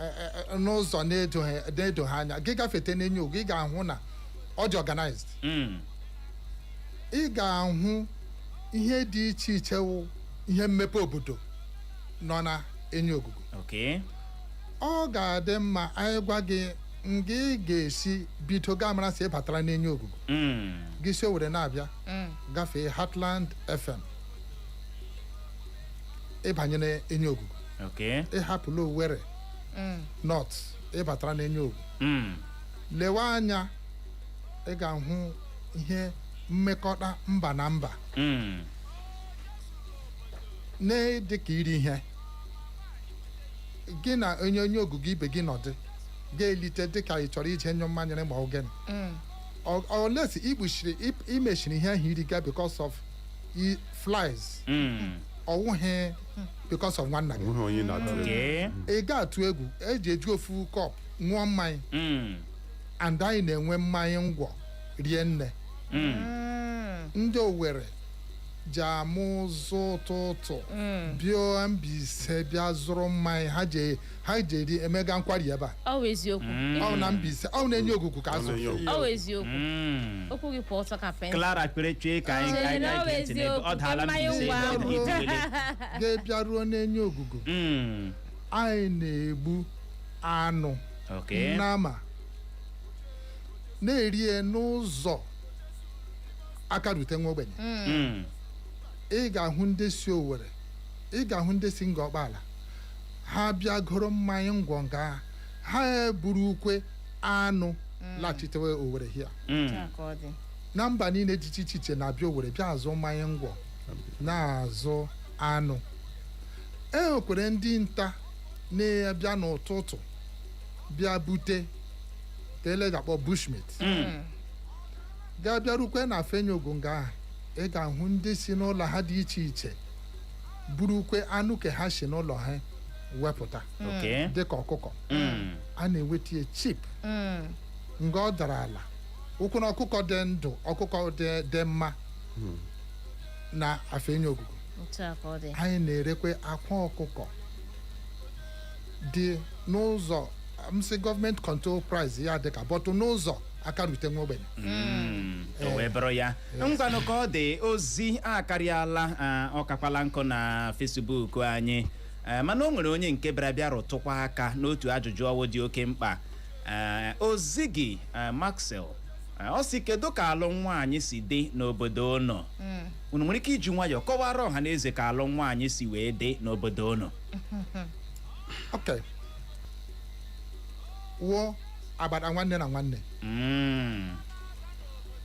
N'ụzọ na-edoghị anya, gị gafete n'Enyi Ogugu, ị ga-ahụ na ọ dị organized. Ị ga-ahụ ihe dị iche iche wụ ihe mmepe obodo nọ na Enyi Ogugu. Ọ ga-adị mma anyị gwa gị nga ị ga-esi bido gaa mara sị ị batara n'Enyi Ogugu. Gị si Owerri na-abịa, gafee Heartland FM, ịbanye n'Enyi Ogugu. Ịhapụla Owerri North, ịbatara n'Enyi Ogugu. Lewe anya, ị ga-ahụ ihe mmekọta mba na mba na-dị ka iri ihe gị na onye ogugu ibe gị nọdị ga-elite, dịka ị chọrọ ije nyụ mmanya ma ọ gịnị. Unless ikpuchiri, imechiri ihe ahụ iriga because of flies, ọwụghị because of nwanna gị. Onweghị onye na-atụ egwu. Ị ga-atụ egwu eji eji ofu cup ṅụọ mmanya, and anyị na-enwe mmanya ngwọ rie nne. Ndị Owere ji amụ ụzụ ụtụtụ bịa Mbaise bịa zụrụ mmanya ha ji eri emega nkwari ebe a. Ọ wụ eziokwu. Ọ na Mbaise, ọ na-enye Ogugu ka Ọ azụ. na-enye Ogugu. Ọ wụ eziokwu. Okwu gị kwụ ọtọ ka pensụl. Clara kpere chee ka anyị Chere anyị na ọ gee ntị n'ebe ọ eziokwu, daala mmanya Mbaise ngwa ahụ. itiwele. Ga-ebịaruo n'Enye Ogugu, anyị na-egbu anụ nnama na-erie n'ụzọ aka rute nwa ogbenye. Ị ga-ahụ ndị si Owere, ị ga-ahụ ndị si Nga Ọkpala, ha bịa goro mmanya ngwọ nga ha eburu ukwe anụ laghachitewe Owere hia. Ka ọ dị. Na mba niile dị iche iche na-abịa Owere bịa azụ mmanya ngwọ, na-azụ anụ. E nwekwara ndị nta na-abịa n'ụtụtụ bịa bute ka ele ga-akpọ bushmeat, ga-abịarukwe na Fenyogo nga ahụ. Ị ga-ahụ ndị si n'ụlọ ha dị iche iche burukwe anụ ke ha si n'ụlọ ha wepụta, dịka ọkụkọ. A na-enweta ya cheap. Nga ọ dara ala ụkwụ na ọkụkọ dị ndụ, ọkụkọ dị mma na Afenye Ogugu. Otu a ka ọ dị. Anyị na-erekwe akwa ọkụkọ dị n'ụzọ msị gọọmenti control price ya dịka bọtụ n'ụzọ aka rute nwa ogbenye. O wee bụrụ ya ngwanụ ka ọ dị. Ozi akarịala, ọ kakwala nkụ na Facebook anyị. Mana o nwere onye nke bịara bịa rụtụkwa aka n'otu ajụjụ ọwụ dị oke mkpa. Ozi gị, Maxwell, ọ sị, kedu ka alụ nwaanyị si dị n'obodo unu? Unu nwere ike iji nwayọọ kọwara ọha na eze ka alụ nwaanyị si wee dị n'obodo unu? Ok, wụọ agbata nwanne na nwanne.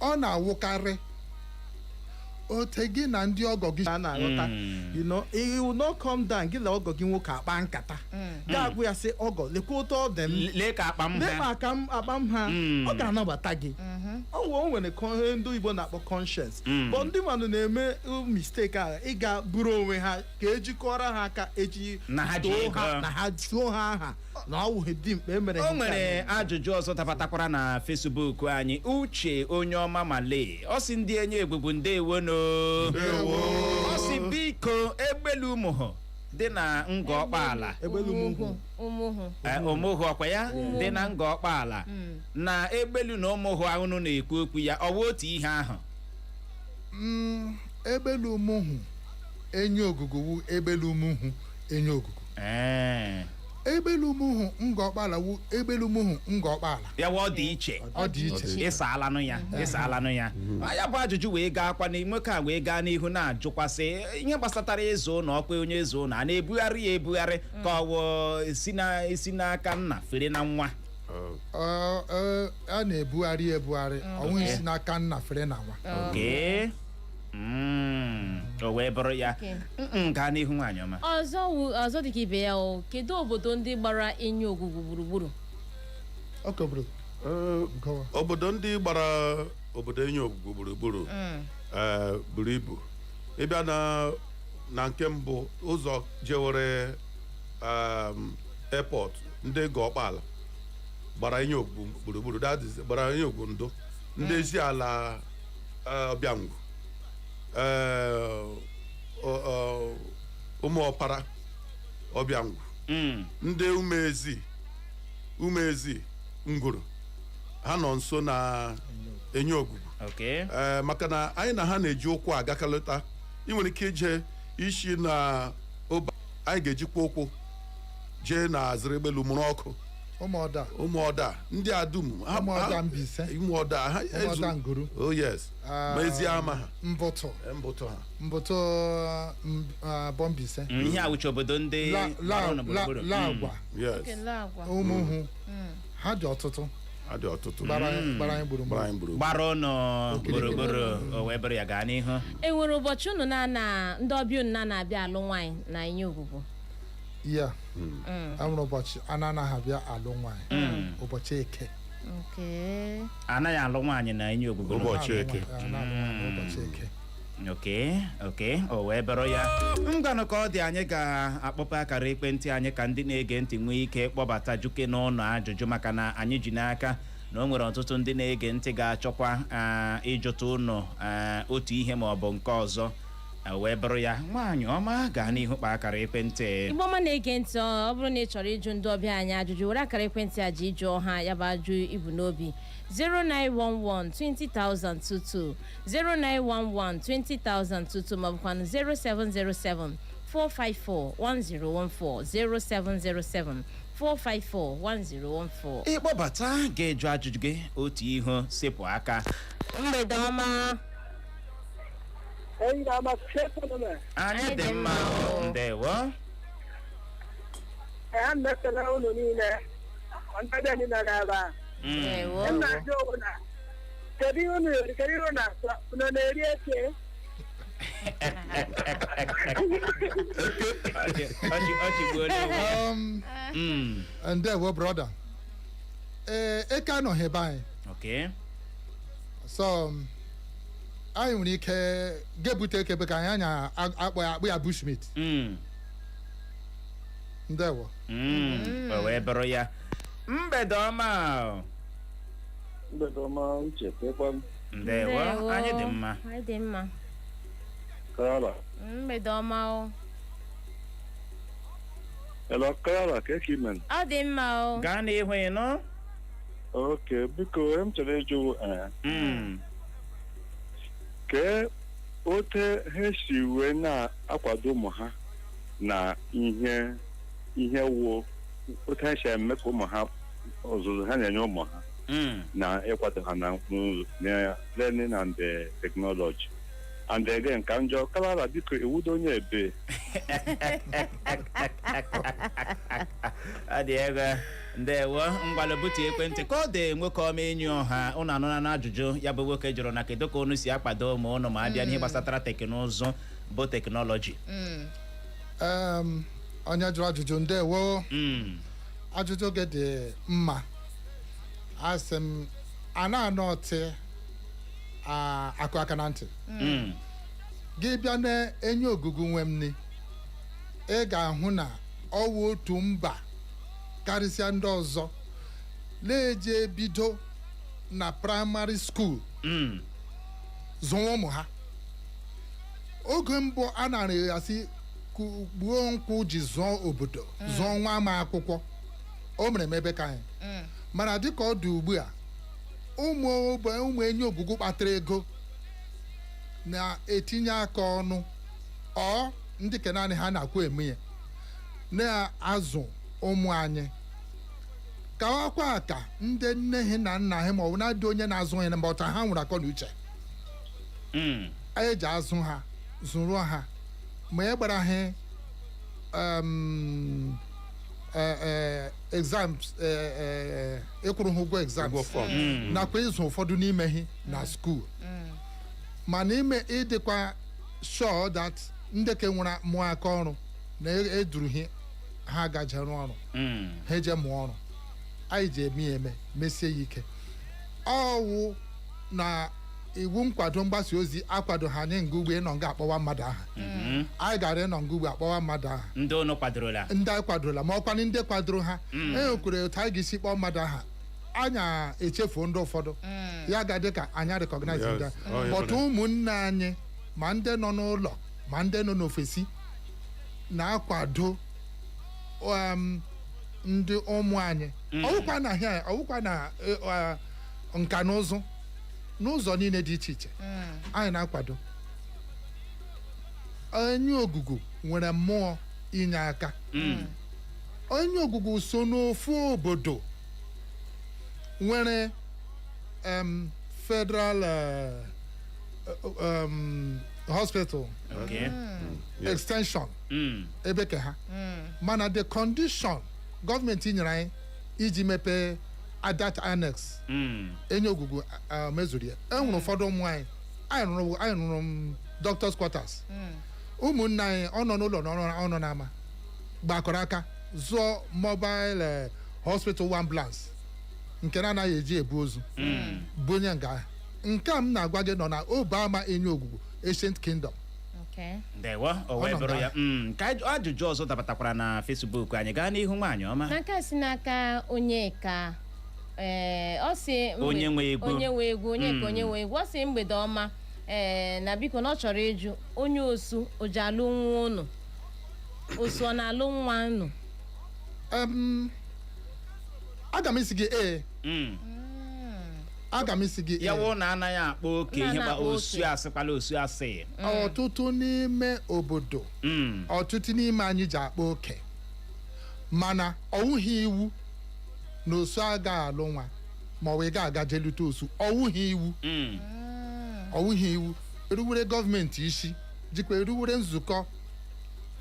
Ọ na-awụkarị ote gị na ndị ọgọ gị A na-aghọta. You will not come down, gị na ọgọ gị nwoke akpa nkata, ga-agwụ ya sị, "Ọgọ, lekwa otu ọ dị m." Lee ka akpa m lee ha. Ma aka m akpa m ha. Ọ ga-anabata gị. Ọ nwere ihe ndị Igbo na-akpọ conscience. But ndị mmadụ na-eme mistake a ịga buru onwe ha ka ejikọrọ ha aka eji Na ha ji too ego. ha, na ha tụọ ha aha na ọ wụghị dimkpa emere O ha nke a. nwere ajụjụ ọzọ dabatakwara na Facebook anyị. Uche onye ọma male, ọ sị, "Ndị enyi egbugbu, ndewono." Ọ sị, "Biko, Egbelu Ụmụhụ dị na Ngọ Ọkpaala." Egbelu Ụmụhụ. Ụmụhụ. Ụmụhụ ọkwa ya dị na Ngọ Ọkpaala na Egbelu na Ụmụhụ ahụnụ na-ekwu okwu ya, ọ wụ otu ihe ahụ? Egbelu Ụmụhụ Enyi Ogugu wu Egbelu Ụmụhụ Enyi Ogugu. Egbelu Ụmụhụ Ngọ Ọkpala wu Egbelu Ụmụhụ Ngọ Ọkpala. Ya wụ ọ dị iche. Ọ dị iche. Ịsaalanụ ya, ịsaalanụ ya. Ya bụ ajụjụ wee gaa kwa na nwoke a wee gaa n'ihu na-ajụkwasị ihe gbasatara ịzụ ụlọ ọkwa onye ịzụ ụlọ a na-ebugharị ya ebugharị ka ọ wụ si na isi n'aka nna fere na nwa? A na-ebugharị ebugharị, ọ nweghị si n'aka nna fere na nwa. Oke. O wee bụrụ ya. Gaa n'ihu, nwaanyị ọma. Ọzọ wụ ọzọ dịka ibe ya o, kedu obodo ndị gbara Enyi Ogugu gburugburu? Ok, obodo gọwa. Obodo ndị gbara obodo Enyi Ogugu gburugburu buru ibu. Ịbịa na nke mbụ, ụzọ jewere airport, ndị Gọkpala gbara Enyi Ogugu gburugburu, that is, gbara Enyi Ogugu ndụ, ndị ezi ala Ọbịangwu, Ụmụ Ọpara Ọbịangwu, ndị Umezi. Umezi, Ngwuru, ha nọ nso na Enye Ogwugwu. Ee, maka na anyị na ha na-eji ụkwụ agakọlịta. Ị nwere ike ije isi na ụba, anyị ga-ejikwa ụkwụ jee na Azịrịgbelu mụrụ ọkụ. Ụmụọda. Ụmụọda ndị a dum Ụmụọda Mbaise. Ụmụọda ha. Ụmụọda Nguru. Oh yes. Ah, ma ezi ama ha. Mbụtụ. Mbụtụ ha. Mbụtụ, Bọmbise. Ihe awụcha obodo ndị La gbara la ụnụ la gburugburu. la agwa. Yes. Ụmụhụ ha dị ọtụtụ. Ha dị ọtụtụ. Gbara anyị gburugburu. Gbara anyị gburugburu. Gbara ụnụ gburugburu, o wee bụrụ ya. Gaa n'ihu. E nwere ụbọchị unu na ndị ọbịa unu na-abịa alụ nwaanyị na Enye Ogwugwu? Ya enwere ụbọchị a na-anaghị abịa alụ nwaanyị, ụbọchị Eke. Anaghị alụ nwaanyị na Enye Ogwugwu. Ụbọchị Eke. A na-alụ nwaanyị ụbọchị Eke. Oke, o wee bụrụ ya. Ngwanụ, ka ọ dị, anyị ga-akpọpụ akara ekwentị anyị ka ndị na-ege ntị nwee ike kpọbata juke n'ụlọ ajụjụ, maka na anyị ji n'aka na o nwere ọtụtụ ndị na-ege ntị ga-achọkwa ịjụta ụnụ otu ihe ma ọ bụ nke ọzọ. Wee bụrụ ya. Nwaanyị ọma, gaa n'ihu kpa akara ekwentị. Igbo ọma na-ege ntị, ọ bụrụ na ị chọrọ ịjụ ndị ọbịa anyị ajụjụ, were akara ekwentị a ji jụọ ha ya bụ ajụ ibu n'obi: 0911 20022, 0911 20022, maọbụkwanụ 0707 454 1014, 0707 454 1014. Ịkpọbata ga-eju ajụjụ gị otu ihu sepụ aka. Mgbede ọma. Enyi na-ama. Anyị dị mma, ndewo. Ha na-ekele unu niile, ndị niile nọ ebe a. Ndewo. M na-ajụ onwe na kedu ihe unu eri, kedu ihe unu na-asọ, unu na-eri eke? Ọchị ọchị gbuola onwe ya. Ndewo, brother. Ee, eke anọghị ebe anyị. So anyị nwere ike ga-ebute eke ebe ka anyị anya akpọ ya, akpụ ya bushmeat. Ndewo. O wee bụrụ ya. Mgbede ọma o. Mgbede ọma, Uche, kekwa m? Ndewo, anyị dị mma. Anyị dị mma. Kara. Mgbede ọma o. Hello, Kara, ka eke imen? Ọ dị mma o. Gaa n'ihu, ịnụ. Okay, biko, m chọrọ ịjụ kee ote ha si wee na-akwado ụmụ ha na ihe wụ ote ha si eme ka ụmụ ha, ọzụzụ ha na-enye ụmụ ha na ịkwado ha na learning and the technology. And again, ka njọ Clara, biko, iwudo onye ebe? Ọ dị ego. Ndewo. Ngwalụ, butu ekwentị ka ọ dị. Nwoke ọma, enyi ọha, ụnụ anụna na ajụjụ ya bụ nwoke jụrụ na kedu ka unu si akwado ụmụ ụnụ ma abịa n'ihe gbasatara teknụzụ bụ technology? Onye jụrụ ajụjụ, ndewo. Ajụjụ gị dị mma. Asị m a na-anọ ọtị akụ aka na ntị. Gị bịa na-enye ogugu nwe m ni, ị ga-ahụ na ọwụ otu mba karịsịa ndị ọzọ na-eji ebido na primary school zụwa ụmụ ha. Oge mbụ a nara asị gbuo nkwụ ji zụọ obodo, zụọ nwa ama akwụkwọ, o mere m ebe ka anyị mana dịka ọ dị ugbu a, ụmụ ogbe, ụmụ Enyi Ogwugwu kpatara ego na-etinye aka ọnụ, ọ ndị ke naanị ha na-akwụ eme ya, na-azụ ụmụ anyị kawakwa ka ndị nne ha na nna ha ma ọ bụ na-adị onye na-azụ ha mgbe ọta ha nwere akọ na uche. Eji azụ ha, zụrụ ha, ma e gbara ha exams, ịkwụrụ ha ụgwọ exams Ụgwọ form. Nakwa ịzụ ụfọdụ n'ime ha na school, mana ime ịdịkwa sure that ndị ke nwere mụọ aka ọrụ na eduru ha, ha gaje rụọ ọrụ, ha eje mụọ ọrụ. Anyị ji eme ya eme mesie ya ike. Ọwụ na iwu nkwado mgbasa ozi akwado ha anyị nga ugbo ịnọ nga akpọwa mmadụ aha. Anyị gara ịnọ nga ugbo akpọwa mmadụ aha. Ndị unu kwadorola. Ndị anyị kwadola, ma ọkwanụ ndị kwadoro ha, e nwekwara otu anyị ga-esi kpọọ mmadụ aha, anyị echefuo ndị ụfọdụ, ya ga dị ka anyị recognize ndị Yes. Oh, yeah. but ụmụnne anyị, ma ndị nọ n'ụlọ ma ndị nọ n'ofesi, na-akwado. Ndị ụmụ anyị, ọwụkwa na ahịa, ọwụkwa na nka na ụzụ n'ụzọ niile dị iche iche, anyị na-akwado. Onye Ogugu nwere mmụọ inye aka. Onye Ogugu so n'ofu obodo nwere federal hospital extension ebe ke ha, mana the condition gọọmenti nyere anyị iji mepee adat annex Enye Ogugu mezuru ya. E nwere ụfọdụ ụmụ anyị, anyị rụrụ doctors quarters. Ụmụnne anyị, ọ nọ n'ụlọ na ọ nọ n'ama, gbakọrọ aka zụọ mobile hospital ambulance nke na-anaghị eji ebu ozu bụ onye nga ahụ. Nke a m na-agwa gị nọ na Obama Enye Ogugu Ancient Kingdom. Ndewo, o wee Ọ nọ bụrụ nga. ya. Ka ajụjụ ọzọ dabatakwara na Facebook anyị. Gaa n'ihu, nwaanyị ọma. Na nke a si n'aka onye ka ee, ọ si Onye nwe egwu. Onye nwe egwu, onye ka onye nwe egwu. Ọ si, mgbede ọma. Ee, na biko, na ọ chọrọ ịjụ onye osu o ji alụ nwa unu, osu ọ na-alụ nwa unu? Aga m isi gị ee. Aga m isi gị Ya ee. wụ na anaghị akpa oke Na ihe gba na-akpa osu oke. asịkwala osu asị. Ọtụtụ n'ime obodo, ọtụtụ n'ime anyị ji akpa oke, mana ọwụghị iwu na osu agaghị alụ nwa ma ọ wee ga-aga jelute osu. Ọwụghị iwu. Ọwụghị iwu eruwere gọọmenti isi, jikwa eruwere nzukọ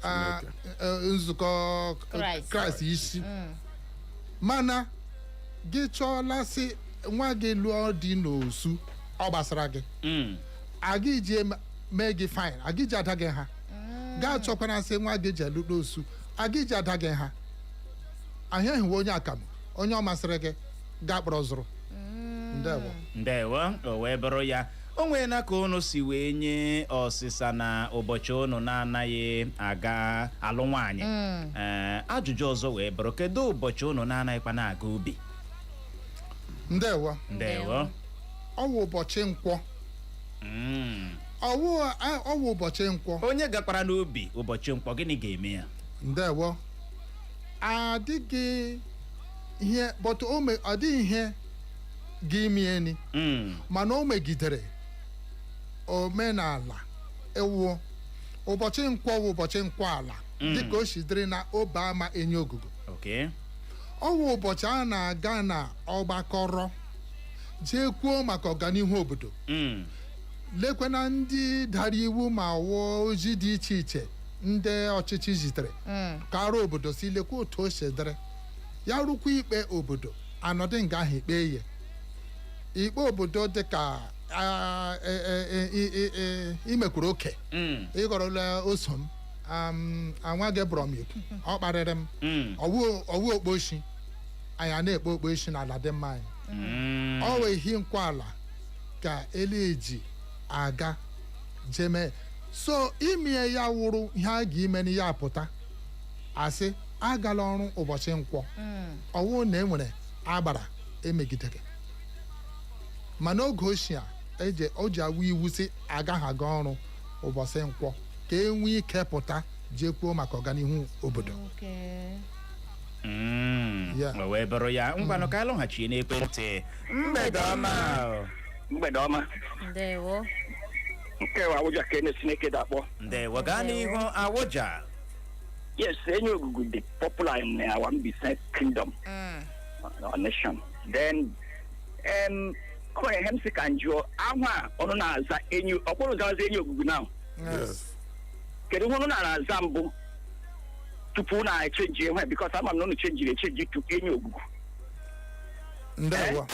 Chineke. nzukọ Kraịst. Kraịst isi. Mana gị chọọla sị nwa gị lụọ di n'osu, ọ gbasara gị. Aga iji mee gị fine, aga iji ada gị ha. Gaa chọkwara sị nwa gị ji alụta osu, aga iji ada gị ha. Ahịa hiwe onye akamụ, onye ọ masịrị gị gaa kpọrọ zụrụ. Ndewo. Ndewo, o wee bụrụ ya. O nweela ka unu si wee nye ọsịsa na ụbọchị unu na-anaghị aga alụ nwaanyị. Ee, ajụjụ ọzọ wee bụrụ, kedu ụbọchị unu na-anaghịkwa na-aga ubi? Ndewo. Ndewo. Ọwụ ụbọchị Nkwọ. Ọwụ ụbọchị Nkwọ. Onye gakwara n'ubi ụbọchị Nkwọ, gịnị ga-eme ya? Ndewo. Adịghị ihe, but ọ dịghị ihe gị imi eni, mana o megidere omenala. Ewu ụbọchị Nkwọ wụ ụbọchị Nkwọ ala, dịka o si dịrị na Obama Enye Ogugo. Ọ wụ ụbọchị a na-aga na ọgbakọrọ jee kwuo maka ọganihu obodo, lekwana ndị dara iwu ma wụọ ozi dị iche iche ndị ọchịchị zitere ka arụ obodo si lekwa otu o si dịrị ya, rụkwa ikpe obodo anọdị nga ahụ ikpe ya, ikpe obodo dịka imekwuru oke, ịghọrọla oso m, anwa gị bụrọ m ikwu, ọ kparịrị m. Ọwụ okposhi anyị a na-ekpe okposhi n'ala dị mma anyị. Ọ wee ehi Nkwọ ala ka eleji aga jeme so imie ya wụrụ ihe a ga-ime na ya pụta asị agala ọrụ ụbọchị Nkwọ. Ọwụ na enwere agbara emegidere, mana oge ochie a eje o ji awụ iwu si agaghị aga ọrụ ụbọchị Nkwọ ka e nwee ike pụta jee kwuo maka ọganihu obodo. Yeah. O wee bụrụ ya. Ngwanụ, ka alọghachie n'ekwentị. Mgbede ọma. Mgbede ọma. Ndewo. Nke wa Awụja ka ene Chineke dakpọ. Ndewo, gaa n'ihu, Awụja. Yes, Enye Ogugu dị popular in our Mbaise kingdom or nation. Then ọ nwere ihe m sị ka m jụọ ahụ a ọnụ na-aza enyi ọkpụrụ zaza Enyi Ogugu now. Yes. Kedu ihe ọnụ na-aza mbụ tupu na echenji ihe? Because ama m na unu chenjiri echenji to Enyi Ogugu. Ndewo.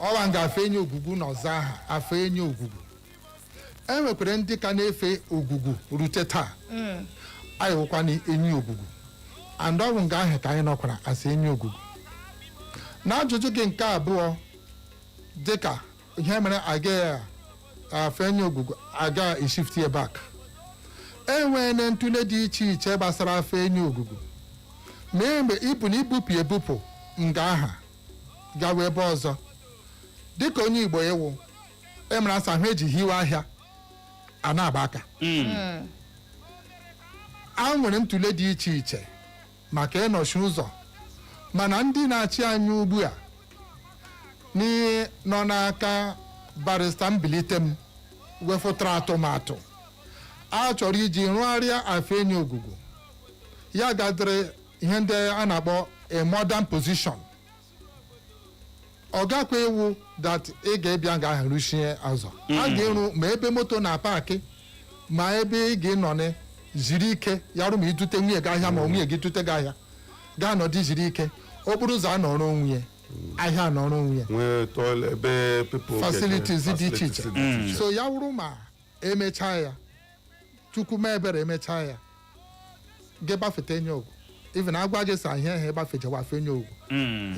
Ọwa nga afọ enyi ogwugwu na ọzọ aha afọ enyi ogwugwu. E nwekwara ndị ka na-efe ogwugwu rute taa. Anyị wụkwa na enyi ogwugwu, and ọ bụ nga ahụ ka anyị nọkwara asị enyi ogwugwu. Na ajụjụ gị nke abụọ, dịka ihe mere agaghị afọ enyi ogwugwu aga eshift ya back, enweela ntụle dị iche iche gbasara afọ enyi ogwugwu. Ma mgbe ibu na ibupụ ebupụ nga aha gawa ebe ọzọ, dịka onye Igbo ịwụ emere asa ahụ eji hiwe ahịa a na-agba aka, a nwere ntụle dị iche iche maka ịnọchi ụzọ. Mana ndị na-achị anyị ugbu a nọ n'aka Barrister Mbilite m wefụtara atụmatụ a chọrọ iji rụgharịa afọ enyi ogwugwu ya gadịrị ihe ndị a na-akpọ a modern position. Ọ gakwa iwu that ị ga-ebịa nga ahụ rụchie azọ a ga-eru, ma ebe moto na paakị, ma ebe ị ga-enọ ziri ike ya rụ, ma idute nwunye gị ahịa, ma nwunye gị dute gị ahịa, gaa nọdụ ziri ike. Okporo ụzọ anọrọ onwe ya, ahịa anọrọ onwe ya. Nwee toilet ebe people ga-eje. Facilities dị iche iche. Facilities dị iche. So ya wụrụ ma emechaa ya, Chukwu mee ebere, emechaa ya, gị gbafete enye ogwu, even agwa gị sa ihe ahụ ịgbafejewa afọ enye ogwu,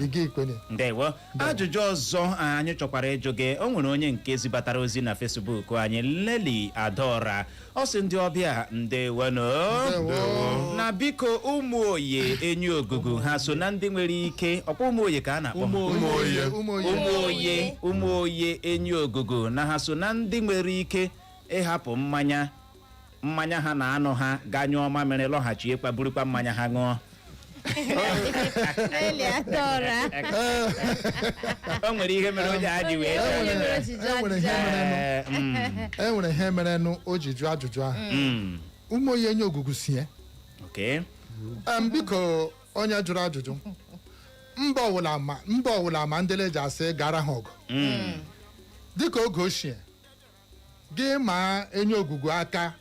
ị ga ikwenye. Ndewo. Ajụjụ ọzọ anyị chọkwara ịjụ gị, o nwere onye nke zibatara ozi na Facebook anyị, Leli Adaora, ọ sị, ndị ọbịa, ndewonụ. Ndewo. Na biko, ụmụ oye enyi ogugu ha so na ndị nwere ike ọkwa ụmụ oye ka a na-akpọ ha? Ụmụ oye. Ụmụ oye. Ụmụ oye, ụmụ oye enyi ogugu, na ha so na ndị nwere ike ịhapụ mmanya ha na-anụ ha gaa nyụọ mamịrị, lọghachiekwa burukwa mmanya ha ṅụọ? Leli Adaora. O nwere ihe mere onye a ji wee Onye jụọ. mere o ji jụọ Enwere ajụjụ ihe ahụ. merenụ. Ee, E nwere ihe merenụ o ji jụọ ajụjụ ahụ. Ụmụ oye enyi ogugu sie. Biko, onye jụrụ ajụjụ, mba ọwụla ma mba ọwụla ma ndị leji asị gara ha ọgụ dịka oge ochie gị ma enyi ogugu aka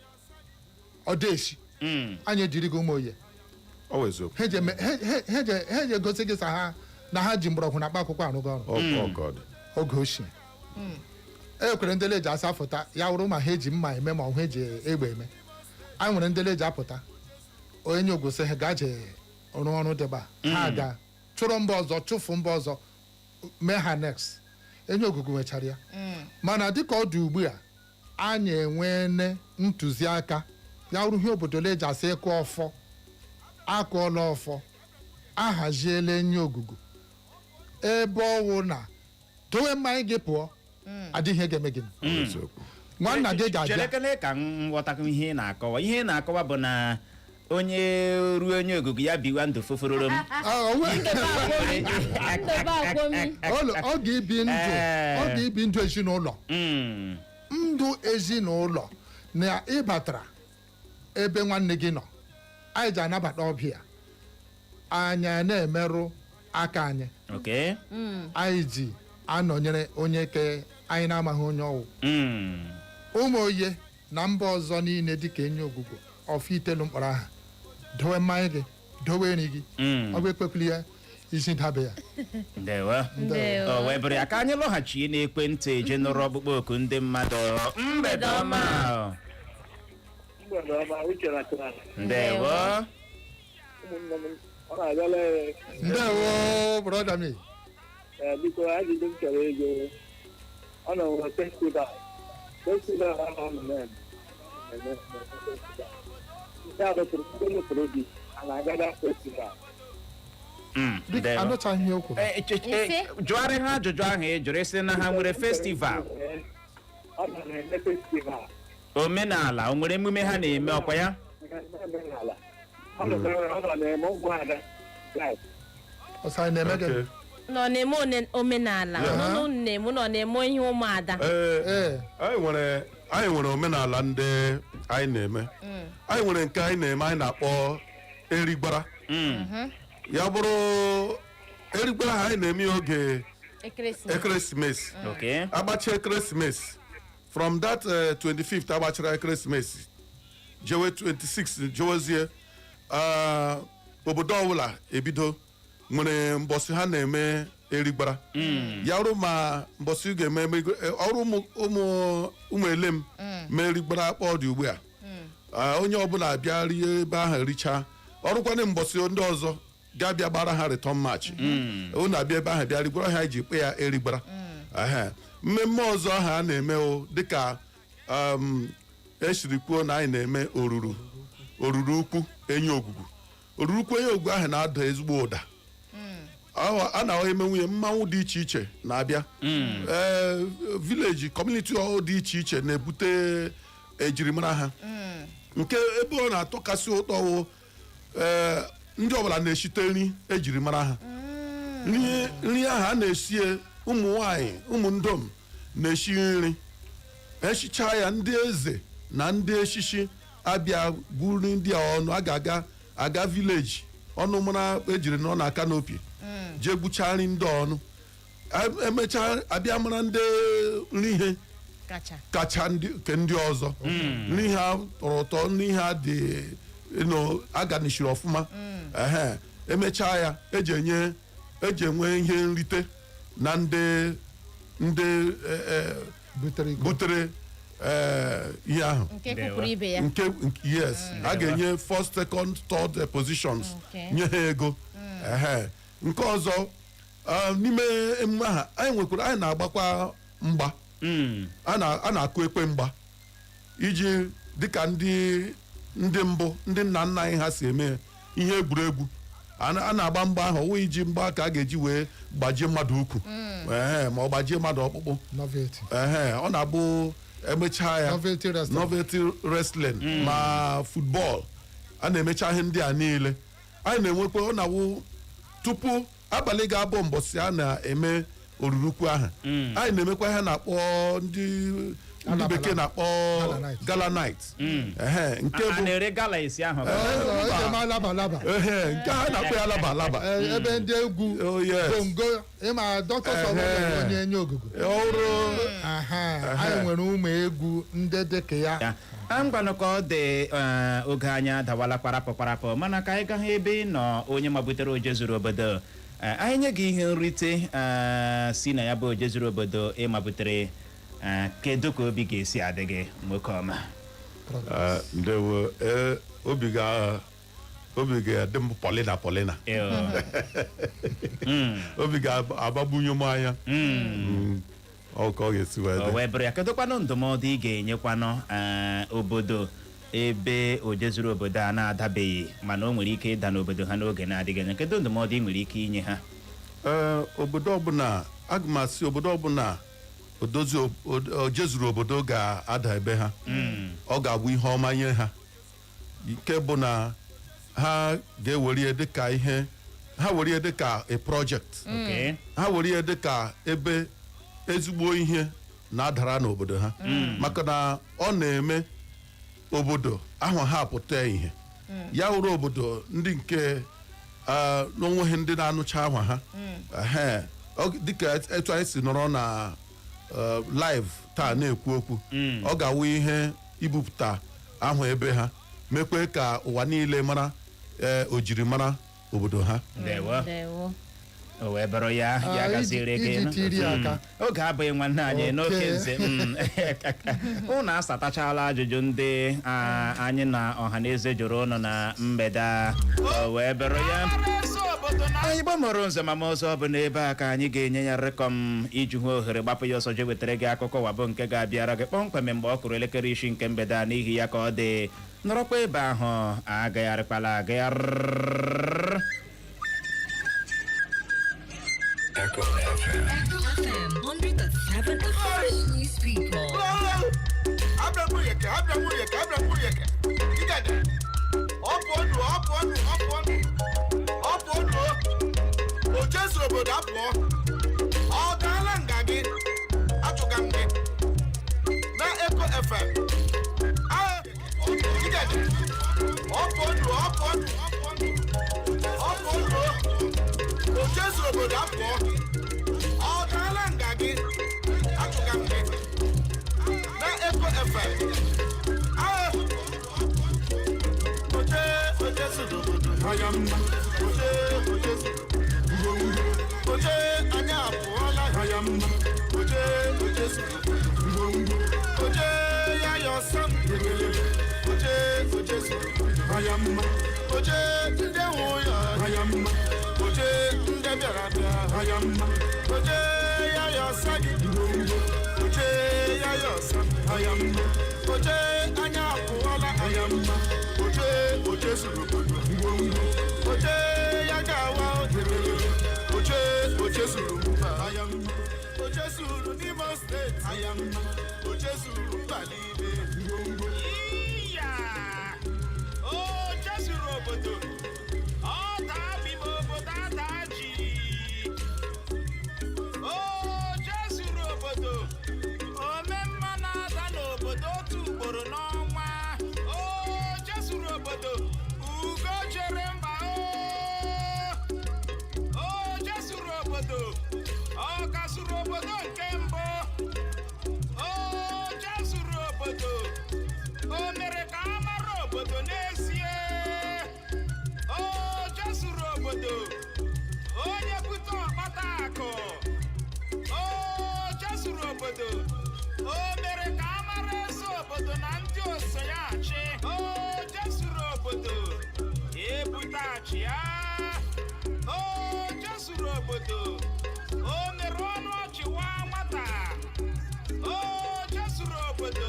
ọdeshi, anyị ejiri gị ụmụ oye. Ọ wụ eziokwu. Ha eji ha eji egosi gị sa ha na ha ji mgbọrọgwụ na mkpa akwụkwọ arụgo ọrụ. Oh, oh God. Oge ochie e kwere ndị leji asa fụta ya wụrụ ma ha eji mma eme ma ọ ha eji egbe eme. Anyị nwere ndị leji apụta onye ogosi ha gaa jee rụọ ọrụ dịba ha ga chụrụ mba ọzọ, chụfụ mba ọzọ, mee ha next. Enye ogugu nwechara ya, mana dịka ọ dị ugbu a, anyị enweene ntụziaka ya wụrụ ihe obodo leji asị ịkụ ọfọ, akụọla ọfọ, ahaziela enyi ogugu ebe ọwụ na dowe mmanya gị pụọ, adịghị ihe ga-eme gị. Ọ wụ eziokwu. Nwanna gị ga-abịa. Cherekele ka m ghọta ihe ị na-akọwa. Ihe ị na-akọwa bụ na onye ruo onye ogugu ya biwa ndụ fofororo m. Ah, Ndebe akwomi. Ọ ga-ebi ndụ. Ọ ga-ebi ndụ ezinụlọ, ndụ ezinụlọ na ịbatara ebe nwanne gị nọ. Anyị ji anabata ọbịa, anyị na-emerụ aka anyị. Anyị ji anọnyere onye ke anyị na-amaghị onye ọwụ. Ụmụ oye na mba ọzọ niile dịka enyi ogugo ọfọ itelu mkpọrọ aha, dowe mmanya gị, dowe nri gị. Ọ bụ ekpekwuli ya isi dabe ya. Ndewo. Ndewo. O wee bụrụ ya ka anyị lọghachie n'ekwentị je nụrụ ọkpụkpọ oku ndị mmadụ. Mgbede ọma. Mgbede ọma, Uche na Clara. Ndewo. Ụmụnne m, ọ na-abịala. Ndewo, brother mi. Ee, biko, ajụjụ m chọrọ ịjụ, ọ nọ nwere festival a nọ na eme festival nke a dọtụrụ ndị lụpụrụ di a na-agada festival? Biko, Ndewo. anụchaghị ihe o kwuru. Ise? Jụgharị ha ajụjụ ahụ ị jụrụ, ịsị na ha nwere festival. Ee, ọ nọ na-eme festival. Omenala, o nwere emume ha na-eme, ọkwa ya? Omenala, ọ nọ na-eme ụmụada right. Ọsọ anyị na-eme gịnị? Okay. Nọ na-eme omenala. Nọ na-eme, nọ na-eme ihe ụmụada. Ee, Ee. anyị nwere omenala ndị anyị na-eme. Anyị nwere nke anyị na-eme anyị na-akpọ erigbara. Ya bụrụ erigbara ha, anyị na-eme ya oge ekeresimesi. Ekeresimesi. Agbachi ekeresimesi, from that 25th agbachara ekeresimesi jewe 26 jewezie, obodo ọbụla ebido nwere mbọsị ha na-eme. Erigbara ya ọrụ ma mbọsị ị ga-eme ọrụ ụmụ ụmụ ụmụ elem ma Erigbara akpọ dị ugbu a. Ah, onye ọbụla bịa rie ebe ahụ richaa, ọrụkwanụ mbọsị ndị ọzọ ga-abịa gbara ha return match, unu abịa ebe ahụ bịa rigwara ha iji kpe ya Erigbara. Ehe. Mmemme ọzọ ahụ a na-eme o dịka esiri kwuo na anyị na-eme oruru ukwu Enyi Ogugu. Oruru ukwu Enyi Ogugu ahụ na-ada ezigbo ụda. A na-eme nwunye mmanwụ dị iche iche na-abịa, ee, village community hall dị iche iche na-ebute ejirimara ha. Nke ebe ọ na-atọkasị ụtọ wụ, ee, ndị ọbụla na-eshite nri ejiri mara ha. Nri ahụ a na-esie, ụmụ nwanyị, ụmụ ndom na-esi nri, esicha ya, ndị eze na ndị eshishi abịa buru ndị a ọnụ a ga-aga aga village ọnụ mara ejiri nọ na canopy jee gbuchaa nri ndị ọnụ. Emechaa abịa mara ndị nri ihe kacha kacha ndị nke ndị ọzọ, nri ha tọrọ ụtọ, nri ha dị aganishiri ọfụma. Ehe, emechaa ya, eji enye eji enwe ihe nrite na ndị butere iko. Butere ihe ahụ. Nke kwupụrụ ibe ya. Nke, yes, a ga-enye first, second, third positions. Nye ha ego. Ehe, nke ọzọ, n'ime emume ahụ anyị nwekwara, anyị na-agbakwa mgba. A na-akụ ekwe mgba iji dịka ndị mbụ, ndị nna nna anyị ha si eme ihe egwuregwu. A na-agba mgba ahụ, ọwụ iji mgba ka a ga-eji wee gbajie mmadụ ukwu, ehe, ma ọ gbajie mmadụ ọkpụkpụ. Novelty. Ehe, ọ na-abụ emechaa ya. Novelty wrestling. Novelty wrestling ma football, a na-emecha ihe ndị a niile. Anyị na-enwekwa, ọ na-awụ tupu abalị ga-abụ mbọsị a na-eme orurukwu ahụ, anyị na-emekwa ihe a na-akpọ, ndị bekee na-akpọ Gala night. Gala night. Ehe, nke A bụ na-ere gala esi ahụ. Eji eme alaba alaba. Ehe, nke a na-akpọ ya laba alaba. Ee, ebe ndị egwu Oh, yes. bongo, ịma dọkịta sọrọ onye Enye Ogugu. Ọrụ. Aha, anyị nwere ụmụ egwu ndị dịka ya. Ya a, ngwanụ, ka ọ dị, oge anyị adawala kparapụ kparapụ, mana ka anyị gaa ebe ị nọ, onye mabutere oje zuru obodo. Anyị nye gị ihe nrite si na ya bụ oje zuru obodo ị mabutere, kedu ka obi ga-esi adị gị, nwoke ọma? Ndewo. Ee, obi ga-adị m polina polina. Ew. Obi ga-agbabunye m anya. Ọ ka ọ ga-esi wee O dị. wee bụrụ ya, kedụkwanụ ndụmọdụ ị ga-enyekwanụ obodo ebe oje zuru obodo a na-adabeghị, mana o nwere ike ịda n'obodo ha n'oge na-adịghị anya? Kedu ndụmọdụ ị nwere ike inye ha? Ee, obodo ọbụla, aga m asị obodo ọbụla odozi ojezuru obodo ga-ada ebe ha, ọ ga-abụ ihe ọma nye ha, nke bụ na ha ga-ewere ya dịka ihe, ha were ya dịka a project, ha were ya dịka ebe ezigbo ihe na-adara n'obodo ha, maka na ọ na-eme obodo ahụ ha pụta ihe ya wụrụ obodo ndị nke n'onweghị ndị na-anụcha ahwa ha. Ehe, dịka etu anyị si nọrọ na live taa na-ekwu okwu, ọ ga-awụ ihe ibupụta ahụ ebe ha, mekwe ka ụwa niile mara, ee, ojirimara obodo ha. Ndewo. Ndewo. O wee bụrụ ya ya Ah, gaziere gị. iji tiri aka. Oge abụghị nwanne anyị n'oke nze. Unu asatachala ajụjụ ndị anyị na ọha na eze jụrụ ụnụ na mgbede a. O wee bụrụ ya, anyị gbamụrụ nze ma ma ọzọ bụ n'ebe a ka anyị ga-enye ya rịkọm iji hụ ohere gbapụ ya ọsọ jee wetara gị akụkọ wabụ nke ga-abịara gị kpọmkwem mgbe ọ kụrụ elekere 6 nke mgbede a. N'ihi ya, ka ọ dị, nọrọkwa ebe ahụ, agagharịkwala agagharị. Echo FM. FM 100.7 FM News People. Abịa abịa, nwunye, abịa nwunye, igede ọpụ ọnụ, ọpụ ọnụ, ọpụ ọnụ, ọpụ ọnụ. Ojezu obodo apụọ, ọ gaala nga gị achụga m gị na Eko FM. Ah, igede ọpụ ọnụ, ọpụ ọnụ, ọpụ ọnụ, ọpụ ọnụ. Ojezu obodo apụọ, ọ gaala nga gị achụga m gị na Eko FM. Ah! Oje, oje zuru obodo anya mma. Oje, oje zuru. Oje. Oje zuru ngwongwo. Oje ya yọ sam. Oje oje zuru anya mma. Oje ndị nwe ya anya mma. Oje ndị bịara bịa anya mma. Oje ya yọ sa gị ngwongwo. Oje ya yọ sam anya mma. Oje anya apụọla anya mma. Oje oje zuru obodo ngwongwo. Oje ya ga-awa oje oje oje zuru mba anya mma. Oje zuru n'Imo steeti anya mma. Oje zuru mba niile ngwongwo. Iya! O jezuru obodo! Ọ daa bime obodo ada ji! O jezuru obodo! Omemma na-ada n'obodo otu ugboro n'ọnwa! O jezuru obodo! Ugo jere mba o! O jezuru obodo! Ọ kasuru obodo nke mbụ! O jezuru obodo! O mere ka a mara obodo n'ezie. O jezuru obodo, onye bute ọkpata akụ. O jezuru obodo, o mere ka a mara eze obodo na ndị oso ya achị. O jezuru obodo, ebute achị ya. O jezuru obodo, o mere ọnụ ọchị waa nwata. O jezuru obodo,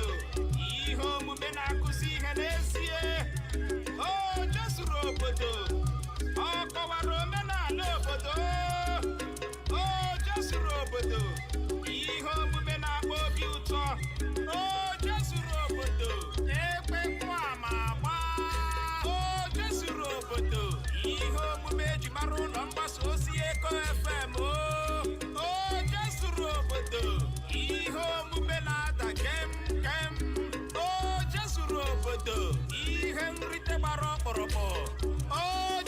ihe omume na-akụzi ihe n'ezie. O jezuru obodo, ọ kọwara omenala obodo. O jezuru obodo, ihe omume na-akpa obi ụtọ. O jezuru obodo, ekpekwu ama agba. O jezuru obodo, ihe omume eji mara ụlọ mgbasa ozi Eko FM. O jezuru obodo, ihe omume na-ada kem kem. O jezuru obodo, ihe nrite gbara ọkpụrụkpụ. O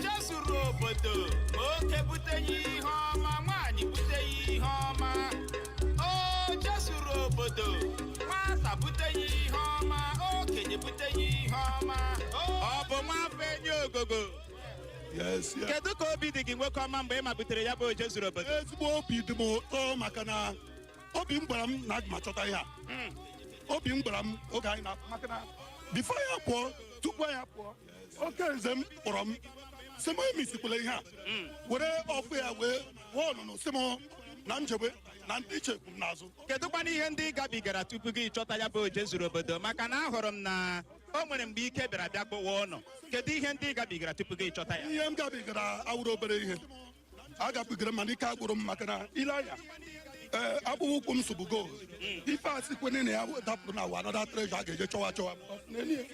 jezuru obodo, nwoke bute ya ihe ọma, nwaanyị bute ya ihe ọma. O jezuru obodo, nwata bute ya ihe ọma, okenye bute ya ihe ọma. Ọ bụ nwafọ enyi ogogo? Yes. Kedu ka obi dị gị, nwoke ọma, mgbe ị ma butere ya bụ oje zuru obodo? Ezigbo obi dị m ụtọ, maka na obi m gwara m na aga m achọta ihe a. Obi m gwara m oge anyị na, maka na before ya pụọ, tupu ya pụọ, oke nze m kpọrọ m sị m emisikwala ihe a, were ọfụ ya wee wụọ ọnụnụ, sị m na njebe na ndị iche kwu m n'azụ. Kedụkwana ihe ndị ị gabigara tupu gị chọta ya bụ oje zuru obodo? Maka na ahụrụ m na o nwere mgbe ike bịara bịa kpụwa ụnụ. Kedu ihe ndị ị gabigara tupu gị chọta ya? Ihe m gabigara awụrụ obere ihe agabigara, mana ike agwụrụ m, maka na ile anya, ee, akpụkpọ ụkwụ m sobu gold. Ife a sikweni na ya dapụrụ na wa another treasure a ga-eje chọwa chọwa. N'elie,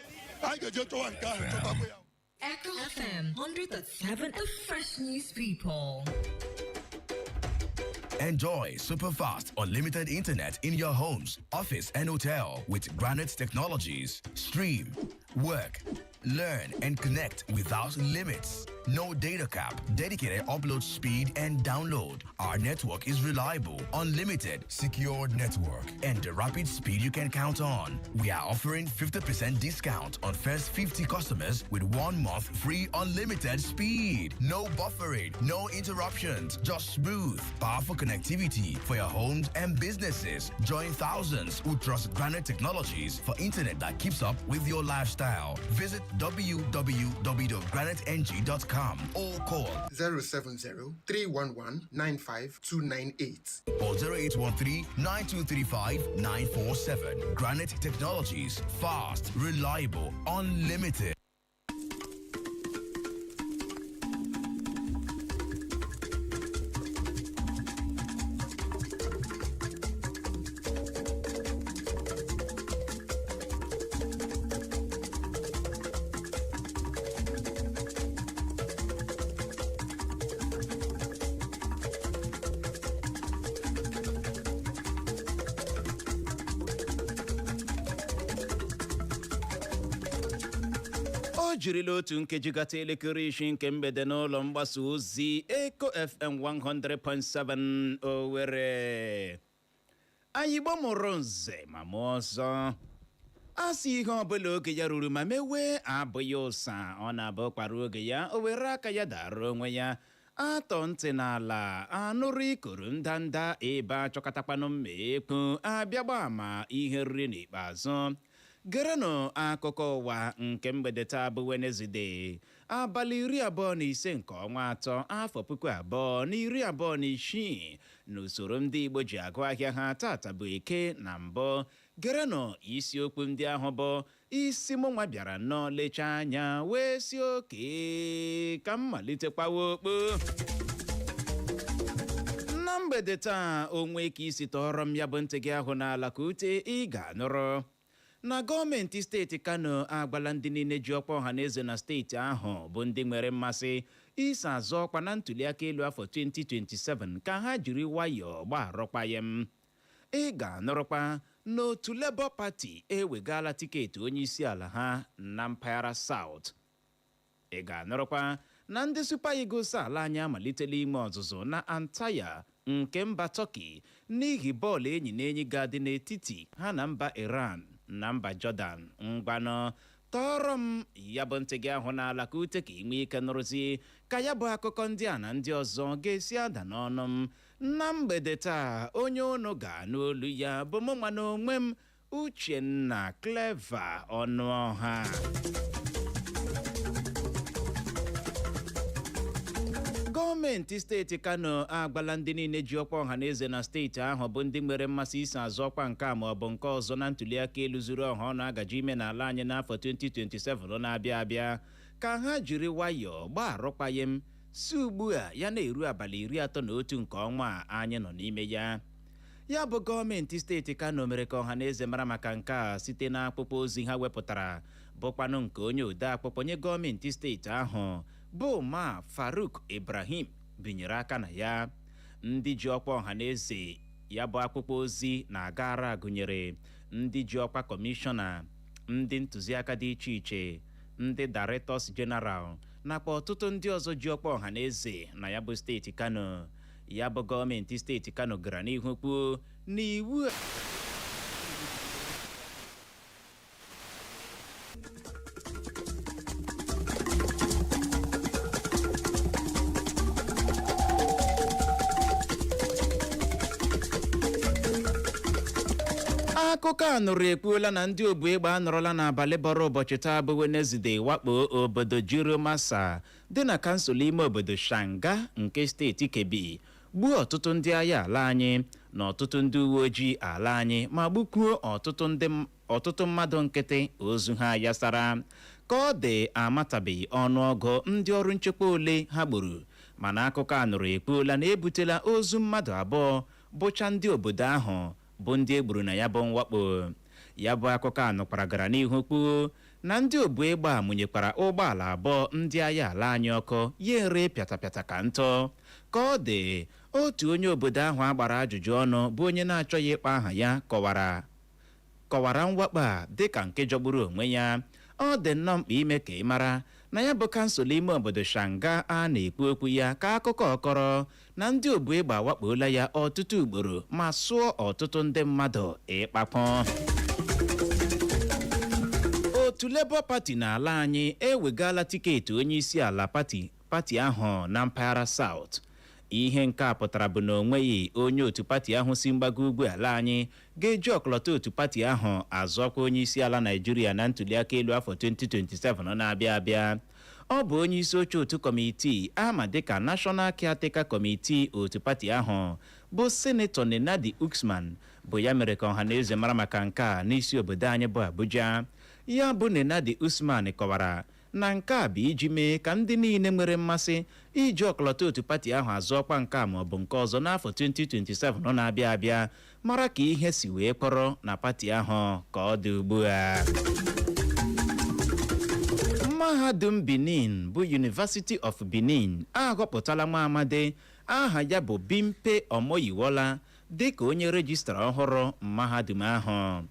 a ga-eje chọwa nke ahụ, chọtakwa ya. Echo FM 100.7, the fresh news people. Enjoy super fast, unlimited internet in your homes, office, and hotel with Granite Technologies. Stream, work, learn, and connect without limits. No data cap, dedicated upload speed and download. Our network is reliable, unlimited, secure network, and the rapid speed you can count on. We are offering 50% discount on first 50 customers with 1 month free unlimited speed. No buffering, no interruptions, just smooth, powerful connectivity for your homes and businesses. Join thousands who trust Granite Technologies for internet that keeps up with your lifestyle. Visit www.graniteng.com or call 070 311 95298. Or 0813 9235 947. Granite Technologies. Fast, reliable, unlimited. O jirila otu nkeji gata elekere 6 nke mgbede n'ụlọ mgbasa ozi Eko FM 100.7 Owerri. Anyị Igbo mụrụ nze ma mụọ ọzọ, a sị ihe ọbụla oge ya ruru ma mewe abụghị ụsa. Ọ na-abụ kpara oge ya, o were aka ya dara onwe ya. Atọ ntị n'ala anụrụ ikoro ndanda ebe achọkọtakwanụ mma ekwu abịagba ama ihe riri n'ikpeazụ. Gerenụ akụkọ ụwa nke mgbede taa bụ Wenezde, abalị 25 nke ọnwa atọ, afọ 2026, n'usoro ndị Igbo ji agụ ahịa ha. Tata bụ Eke. Na mbụ, gerenụ isiokwu ndị ahụ bụ isi mụnwa bịara nnọọ lechaa anya wee si oke ka m malitekwawa okpo na mgbede taa. Onwe ka isi tọọrọ m ya bụ ntị gị ahụ n'ala ka ute, ị ga-anụrụ na gọọmenti steeti Kano agwala ndị niile ji ọkwa ọhaneze na steeti ahụ bụ ndị nwere mmasị iso azọ ọkwa na ntụliaka elu afọ 2027 ka ha jiri nwayọọ gba arụkwaghịm. Ị ga-anụrụkwa n'otu Labour Party ewegala tiketi onye isi ala ha na mpaghara South. Ị ga-anụrụkwa na ndị Super Eagles ala anyị amalitela ime ọzụzụ na Antalya nke mba Turkey n'ihi bọọlụ enyi na enyi ga-adị n'etiti ha na mba Iran na mba Jordan. Ngwanụ, tọọrọ m ya bụ ntị gị ahụ n'ala ka ute, ka ị nwee ike nụrụzi ka ya bụ akụkọ ndị a na ndị ọzọ ga-esi ada n'ọnụ m na mgbede taa. Onye unu ga-anụ olu ya bụ mụ nwa n'onwe m, Uchenna Clever Ọnụọha. Gọọmenti steeti Kano agwala ndị niile ji ọkwa ọhaneze na steeti ahụ bụ ndị nwere mmasị iso azọ ọkwa nke a ma ọ bụ nke ọzọ na ntụliaka elu zuru ọha ọnụ agaji ime n'ala anyị n'afọ 2027 na-abịa abịa ka ha jiri nwayọọ gbaa arụkwaghịm si ugbu a ya na-eru abalị 31 nke ọnwa a anyị nọ n'ime ya. Ya bụ gọọmenti steeti Kano mere ka ọha na eze mara maka nke a site n'akwụkwọ ozi ha wepụtara, bụkwanụ nke onye ode akwụkwọ nye gọọmenti steeti ahụ bụ Ma Faruk Ibrahim binyere aka na ya. Ndị ji ọkwa ọha na eze ya bụ akwụkwọ ozi na-agara gụnyere ndị ji ọkwa kọmishọna, ndị ntụziaka dị iche iche, ndị directors general nakwa ọtụtụ ndị ọzọ ji ọkwa ọha na eze na ya bụ steeti Kano. Ya bụ gọọmenti steeti Kano gara n'ihu kwuo na iwu a Akụkọ a nụrụ ekwuola na ndị obu egbe anọrọla n'abalị bọrọ ụbọchị taa bụ Wenezde wakpo obodo Jirumasa dị na kansụl ime obodo Shanga nke steeti Kebbi, gbuo ọtụtụ ndị agha ala anyị na ọtụtụ ndị uwe ojii ala anyị, ma gbukwuo ọtụtụ mmadụ nkịtị ozu ha yasara. Ka ọ dị, amatabeghị ọnụọgụ ndị ọrụ nchekwa ole ha gburu, mana akụkọ a nụrụ ekwuola na ebutela ozu mmadụ abụọ bụcha ndị obodo ahụ bụ ndị egburu na ya bụ mwakpo. Ya bụ akụkọ a nụkwara gara n'ihu kwuo na ndị obu egbe a mụnyekwara ụgbọala abụọ ndị agha ala anyị ọkụ, ya ere pịatapịata ka ntụ. Ka ọ dị, otu onye obodo ahụ a gbara ajụjụ ọnụ, bụ onye na-achọghị ịkpọ aha ya, kọwara mwakpo a dịka nke jọgburu onwe ya. Ọ dị nnọọ mkpa ime ka ị mara na ya bụ kansụl ime obodo Shanga a na-ekwu okwu ya ka akụkọ ọkọrọ na ndị obu egbe awakpola ya ọtụtụ ugboro ma sụọ ọtụtụ ndị mmadụ ịkpakpọ. Otu Labour Party n'ala anyị ewegala tiketi onye isi ala pati ahụ na mpaghara South. Ihe nke a pụtara bụ na onweghị onye otu pati ahụ si mgbago ugwu ala anyị ga-eji ọkọlọtọ otu pati ahụ azọkwa onye isi ala Naijiria na ntụliaka elu afọ 2027 na-abịa abịa. Ọ bụ onye isi oche otu kọmitii ama dịka National Caretaker Committee otu pati ahụ, bụ Senetọ Nenadi Usman, bụ ya mere ka ọha na eze mara maka nke a n'isi obodo anyị bụ Abuja. Ya bụ Nenadi Usman kọwara na nke a bụ iji mee ka ndị niile nwere mmasị iji ọkọlọtọ otu pati ahụ azọ ọkwa nke a maọbụ nke ọzọ n'afọ 2027 na-abịa abịa mara ka ihe si wee kpọrọ na pati ahụ ka ọ dị ugbu a. Mahadum Benin bụ University of Benin aghọpụtala nwa amadi aha ya bụ Bimpe Omoyiwola dịka onye registrar ọhụrụ mahadum ahụ.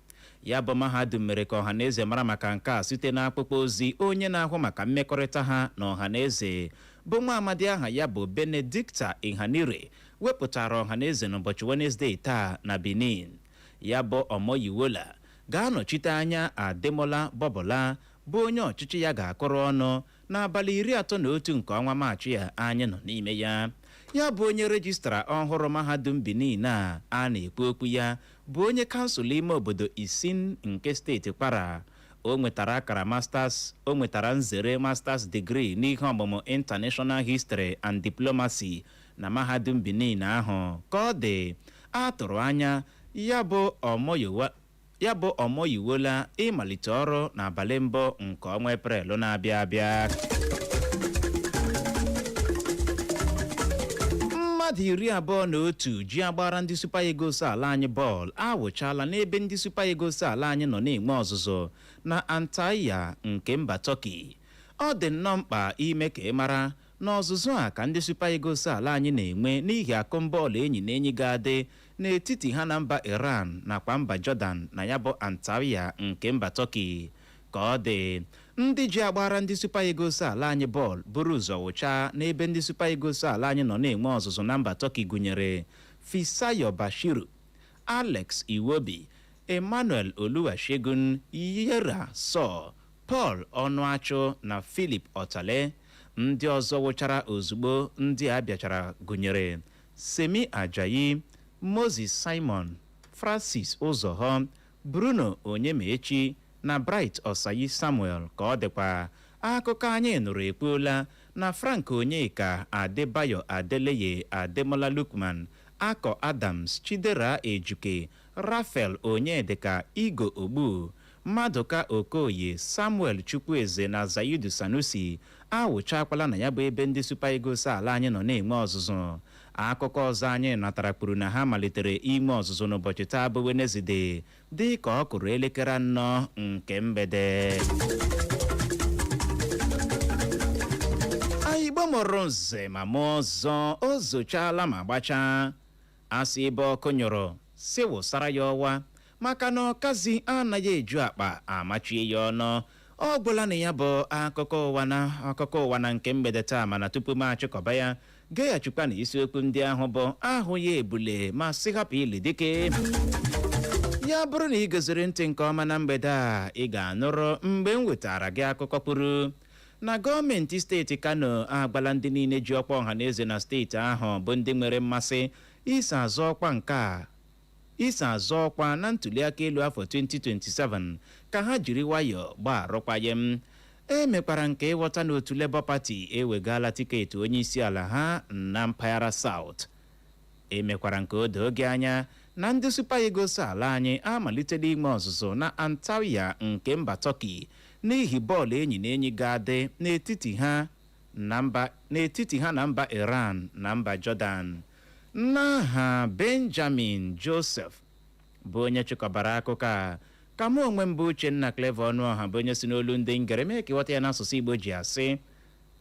Ya bụ mahadum mere ka ọhaneze mara maka nke a site n'akwụkwọ ozi onye na-ahụ maka mmekọrịta ha na ọhaneze, bụ nwa amadi aha ya bụ Benedicta Ihanire, wepụtara ọhaneze n'ụbọchị Wenezdee taa na Benin. Ya bụ Omoyiwola ga-anọchite anya Ademola Bobola, bụ onye ọchịchị ya ga-akụrụ ọnụ. N'abalị 31 nke ọnwa Maachị a anyị nọ n'ime ya, ya bụ onye registrar ọhụrụ mahadum Benin a a na-ekwu okwu ya bụ onye kansụl ime obodo Isin nke steeti Kwara. O nwetara akara masters, o nwetara nzere masters degree n'ihe ọmụmụ International History and Diplomacy na mahadum Benin ahụ. Ka ọ dị, a tụrụ anya ya bụ Ọmọyiwola ịmalite ọrụ n'abalị 1 nke ọnwa Eprel na-abịa abịa. Mmadụ 21 ji agbara ndị Super Eagles ala anyị bọọlụ awụchala n'ebe ndị Super Eagles ala anyị nọ na-enwe ọzụzụ na Antalya nke mba Turkey. Ọ dị nnọọ mkpa ime ka ị mara na ọzụzụ a ka ndị Super Eagles ala anyị na-enwe n'ihi akụmbọọlụ enyi na enyi ga-adị n'etiti ha na mba Iran nakwa mba Jordan na ya bụ Antalya nke mba Turkey. Ka ọ dị, ndị ji agbara ndị Super Eagles ala anyị bọọlụ buru ụzọ wụchaa n'ebe ndị Super Eagles ala anyị nọ na-enwe ọzụzụ na mba Turkey gụnyere Fisayo Bashiru, Alex Iwobi, Emmanuel Oluwasegun, Yera Sọ, Paul Ọnụachụ na Philip Ọtale. Ndị ọzọ wụchara ozugbo ndị a bịachara gụnyere Semi Ajayi, Moses Simon, Francis Ụzọhọ, Bruno Onyemaechi na Bright Osayi Samuel. Ka ọ dịkwa, akụkọ anyị nụrụ ekwuola na Frank Onyeka, Adebayo Adeleye, Ademola Lukman, Akọ Adams, Chidera Ejuke, Rafael Onyedika, Igo Ogbu, Maduka Okoye, Samuel Chukwueze na Zaidu Sanusi awụchakwala na ya bụ ebe ndị Super Eagles ala anyị nọ na-enwe ọzụzụ. Akụkọ ọzọ anyị natara kwuru na ha malitere ime ọzụzụ n'ụbọchị taa bụ Wenezde dị ka ọ kụrụ elekere 4 nke mgbede. Igbo mụrụ nze ma mụọ ọzọ, o zochaala ma gbachaa. Asị ebe ọkụ nyụrụ si wụsara ya ọwa, maka na ọkazi anaghị eju akpa amachie ya ọnụ. Ọ gwụla na ya bụ akụkọ ụwa na akụkọ ụwa na nke mgbede taa. Mana tupu m achịkọba ya, geghachikwa na isiokwu ndị ahụ bụ ahụ ya ebule ma sị hapụ ili dike ya. Bụrụ na ị goziri ntị nke ọma na mgbede a, ị ga-anụrụ mgbe m wetara gị akụkọ kwuru na gọọmenti steeti Kano agbala ndị niile ji ọkwa ọhaneze na steeti ahụ bụ ndị nwere mmasị iso azọ ọkwa nke a iso azọ ọkwa na ntuliaka elu afọ 2027 ka ha jiri nwayọọ gbaa arụkwaghịm. E mekwara nke ịghọta na otu Labour Party ewegala tiketi onye isi ala ha na mpaghara South. Emekwara nke o doo gị anya na ndị Super Eagles ala anyị amalitela ime ọzụzụ na Antalya nke mba Turkey n'ihi bọọlụ enyi na enyi ga-adị n'etiti ha na mba Iran na mba Jordan. N'aha Benjamin Joseph bụ onye chịkọbara akụkọ a, ka mụ onwe m bụ Uchenna Clever Ọnụọha, bụ onye si n'olu ndị ngere mee ka ịghọta ya n'asụsụ Igbo, ji asị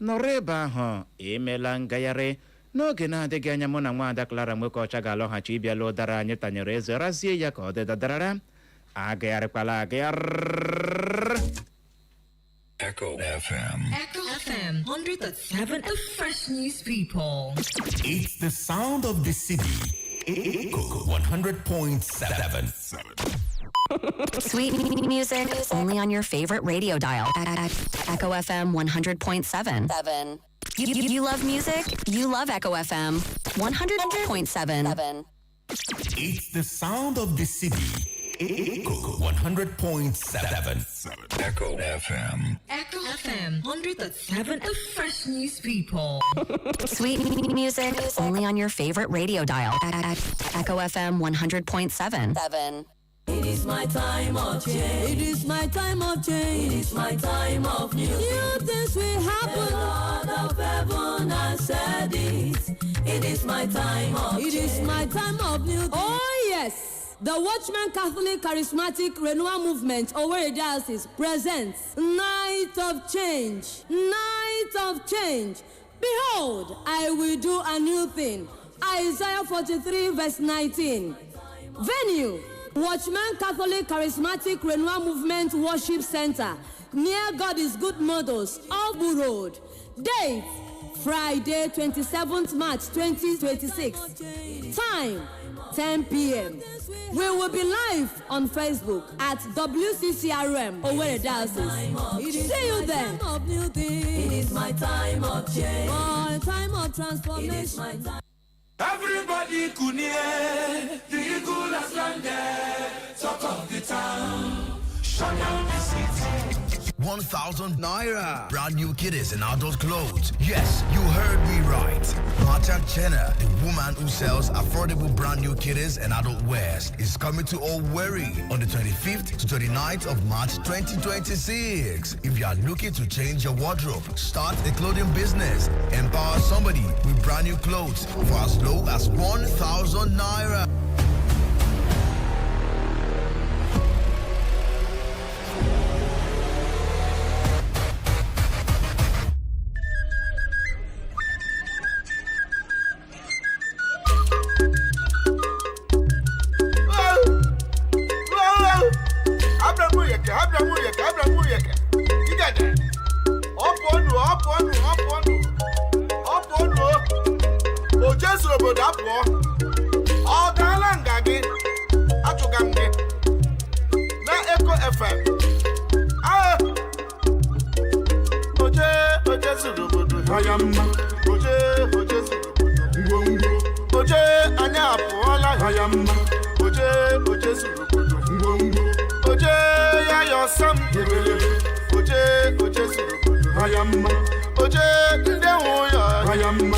nọrọ ebe ahụ, emela ngagharị. N'oge na-adịghị anya, mụ na nwaada Clara Nwoke Ọcha ga-alọghachi ịbịala ụdara anyị tanyere eze razie ya ka ọ dị dadarara. Agagharịkwala agagharị. Echo FM. Echo FM 100.7, the fresh news people. It's the sound of the city. Echo 100.7. Sweet music only on your favorite radio dial. Echo FM 100.7. 7. You love music? You love Echo FM 100.7. It's the sound of the city. Echo 100.7. Echo FM. Echo FM 100.7, the fresh news people. Sweet music only on your favorite radio dial. Echo FM 100.7. 7. It is my time of change. It is my time of change. It is my time of new. New things will happen. The Lord of heaven has said it. It is my time of It is my time of new. Oh, yes. The Watchman Catholic Charismatic Renewal Movement, Owerri Diocese, presents Night of Change. Night of Change. Behold, I will do a new thing. Isaiah 43, verse 19. Venue: Watchman Catholic Charismatic Renewal Movement Worship Center, near God is Good Models, Albu Road. Date: Friday, 27th March 2026. Time: 10 p.m. We will be live on Facebook at WCCRM Owerri Diocese. See you then. It is my time of change. My time of transformation. Everybody kunie, the eagle has landed, talk of the town, shut down the city. 1,000 naira. Brand new kiddies and adult clothes. Yes, you heard me right. Marta Chenna, the woman who sells affordable brand new kiddies and adult wears, is coming to Owerri on the 25th to 29th of March 2026. If you are looking to change your wardrobe, start a clothing business, empower somebody with brand new clothes for as low as 1,000 naira. O jezuru obodo apụọ, ọ gaala nga gị achụga m gị na Eko FM. Ah! Oje oje zuru obodo ya mma, oje oje zuru obodo ngwongwo, oje anyị apụọla ya mma, oje oje zuru obodo ngwongwo, oje ya ya ọsọ m, oje oje zuru obodo ya mma, oje ndị nwe ya ya mma,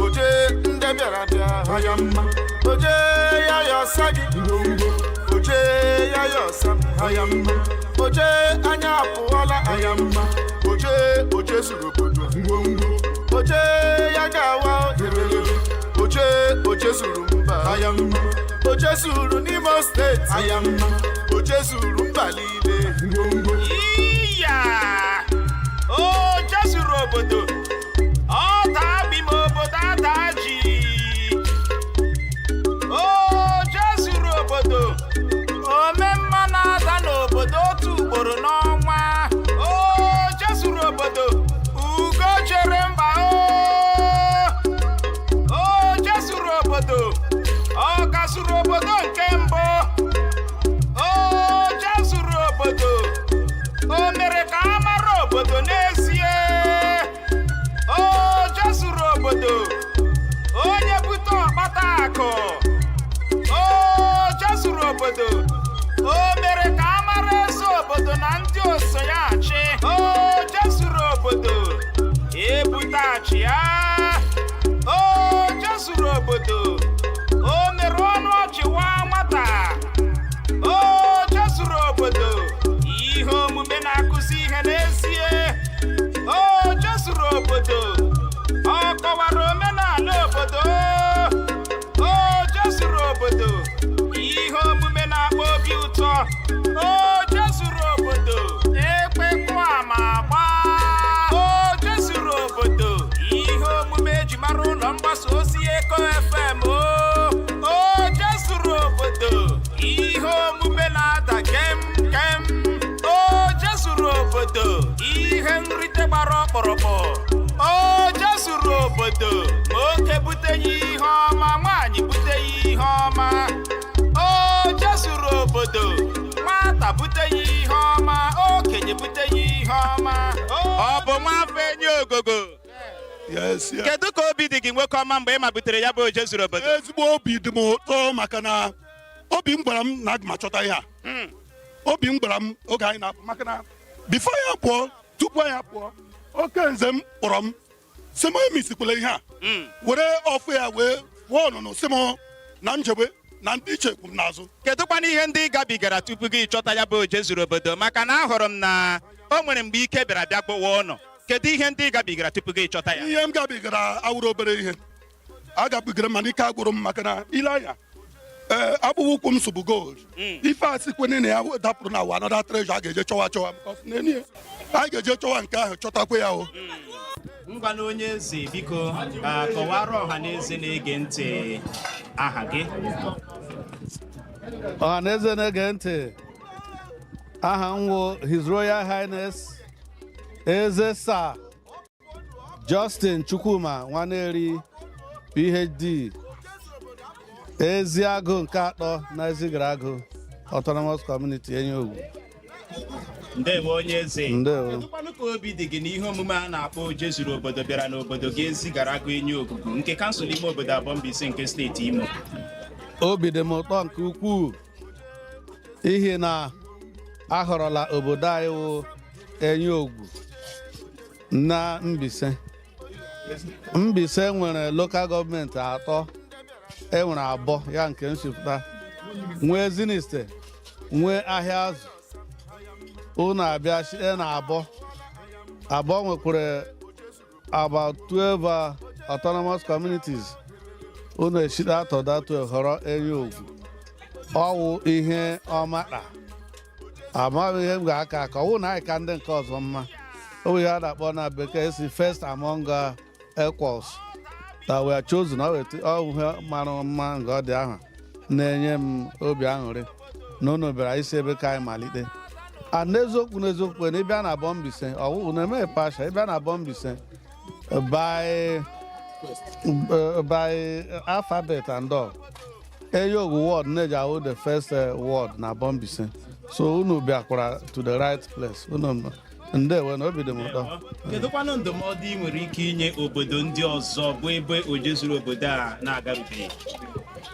oje ndị bịara bịa ya mma, oje ya ya ọsọ gị ngwongwo, oje ya ya ọsọ m ya mma, oje anyị apụọla ya mma, oje oje zuru obodo ngwongwo, oje ya ga-awa, oje oje zuru mba ya mma, oje zuru n'Imo steeti ya mma, oje zuru mba niile ngwongwo. Iya! O jezuru obodo, ọ daa bi m obodo ada ji. O jezuru obodo, ome mma na-ada n'obodo otu ugboro n'ọnwa. O jezuru obodo, ugo jere mba o. O jezuru obodo, ọ gazuru obodo nke mbụ. O jezuru obodo, o mere ka a mara obodo n'ezie. O jezuru obodo, onye bute ọkpata akụ. O jezuru obodo, o mere ka a mara eze obodo na ndị oso ya achị. O jezuru obodo, ebute achị ya. O jezuru obodo, o mere ọnụ ọchị waa nwata. O jezuru obodo, ihe omume na-akụzi ihe n'ezie. O jezuru obodo, ọ kọwara omenala obodo. O jezuru obodo, ihe omume na-akpa obi ụtọ. O jezuru obodo, ekpekpu ama agba. O jezuru obodo, ihe omume eji mara ụlọ mgbasa ozi Eko FM. O jezuru obodo, ihe omume na-ada kem kem. O jezuru obodo, ihe nrite gbara ọkpụrụkpụ. O jezuru obodo, nwoke bute ya ihe ọma, nwaanyị bute ya ihe ọma. O jezuru obodo, nwata bute ya ihe ọma, okenye bute ya ihe ọma. Ọ bụ nwafọ enyi ogogo. Yes, yes. Kedu ka obi dị gị, nwoke ọma, mgbe ị ma butere ya bụ oje zuru obodo? Ezigbo obi dị m ụtọ, maka na obi m gwara m na aga m achọta ihe a. Obi m gwara m oge anyị na-apụ, maka na before ya pụọ, tupu anyị apụọ, oke nze m kpọrọ m sị m emisikwala ihe a, were ọfụ ya wee pụọ ọnụnụ, sị m na njebe na ndị iche kwụ m n'azụ. Kedụkwana ihe ndị ị gabigara tupu gị chọta ya bụ oje zuru obodo? Maka na ahụrụ m na o nwere mgbe ike bịara bịa kpọwa ụnọ. Kedu ihe ndị ị gabigara tupu gị chọta ya? Ihe m gabigara awụrụ obere ihe agabigara, mana ike agwụrụ m, maka na ile anya, ee, akpụkpọ ụkwụ m sụbụ gold. Ife a sikweni na ya dapụrụ na wa another treasure a ga-eje chọwa chọwa, because n'enu ya, anyị ga-eje chọwa nke ahụ, chọtakwa ya o. Ngwa na onye eze, biko, kọwara ọha na eze na-ege ntị aha gị. Ọha na eze na-ege ntị, aha m wụ His Royal Highness Eze Sir Justin Chukwuma Nwaneri, PhD, Eziagụ nke atọ na Ezigara-Agụ Autonomous Community, Enyiogugu. Ndewo, onye eze. Ndewo. Kedụkwanụ ka obi dị gị na ihe omume a na-akpọ Oje Zuru Obodo bịara n'obodo gị, Ezigara-Agụ Enyiogugu, nke kansụl ime obodo abụọ Mbaise nke steeti Imo? Obi dị m ụtọ nke ukwuu, ihi na ahọrọla obodo anyị wụ Enyiogugu na Mbaise. Mbaise nwere local government atọ. Enwere abụọ ya nke nsipụta, nwee Eziniste, nwee Ahịa Azụ. Unu abịa site na abụọ abụọ nwekwara about 12 autonomous communities. Unu eshite atọ that 12 họrọ Enyiogugu. Ọwụ ihe ọma. Amaghị ihe m ga-aka aka ọwụ na anyị ka ndị nke ọzọ mma. Ọ bụ ihe a na-akpọ na bekee si first among equals that we are chosen. Ọ bụ ihe mara mma nke ọ dị ahụ na-enye m obi aṅụrị na unu bịara isi ebe ka anyị malite. A n'eziokwu, n'eziokwu, na ịbịa na abọ Mbaise, ọwụ na-eme pasha. Ịbịa na abọ Mbaise by alphabet and all, Enyiogugu ward na-eji awụ the first ward na abọ Mbaise. So unu bịakwara to the right place. Unu ndewo, na obi dị m ụtọ. Kedụkwanụ ndụmọdụ ị nwere ike inye obodo ndị ọzọ bụ ebe Oje Zuru Obodo a na-agarubeghị?